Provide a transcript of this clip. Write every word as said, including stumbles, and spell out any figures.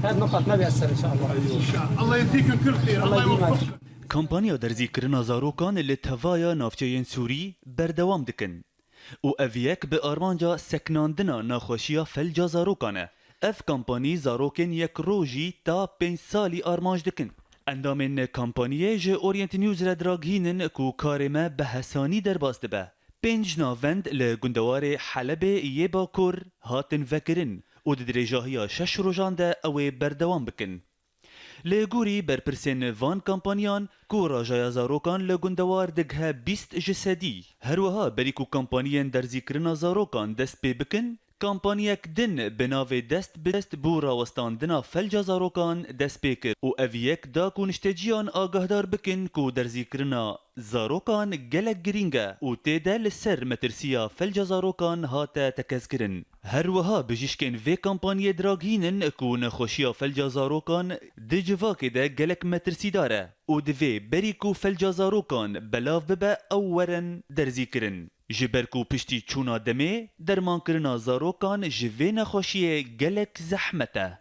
هذا نقط ما بيأثر إن شاء الله. الله يجزيكم كل خير، الله يوفقكم. Kampanya derzîkirina zarokan li tevaya navçeyên Sûrî berdewam dikin û ev yek bi armanca seknandina naxweşiya felca zarokan e. Ev kampanî zarokên yek rojî ta pênc salî armanc dikin. Endamên kampaniyê ji Orient News re diraghînin ku karê me bi hesanî derbas dibe. Pênc navend li gundewarê Helebê yê Bakur hatin vekirin û di dirêjahiya şeş rojan de ew ê berdewam bikin. Li gorî berpirsên van kampaniyan ku rajaya zarokan li gundewar digihe bîst ji sedî. Her wiha berî ku kampaniyên derzîkirina zarokan dest pê bikin, kampaniyek din bi navê Dest bi dest bo rawestandina felca zarokan dest pê kir û ev yek da ku nişteciyan agahdar bikin ku derzîkirina zarokan gelek girîng e û tê de li ser metirsiya felca zarokan hate tekezkirin. Her wiha bijîşkên vê kampaniyê diraghînin ku nexweşiya felca zarokan di civakê de gelek metirsîdar e û divê berî ku felca zarokan belav bibe ew werin derzîkirin. Ji ber ku piştî çûna demê dermankirina zarokan ji vê nexweşiyê gelek zehmet e.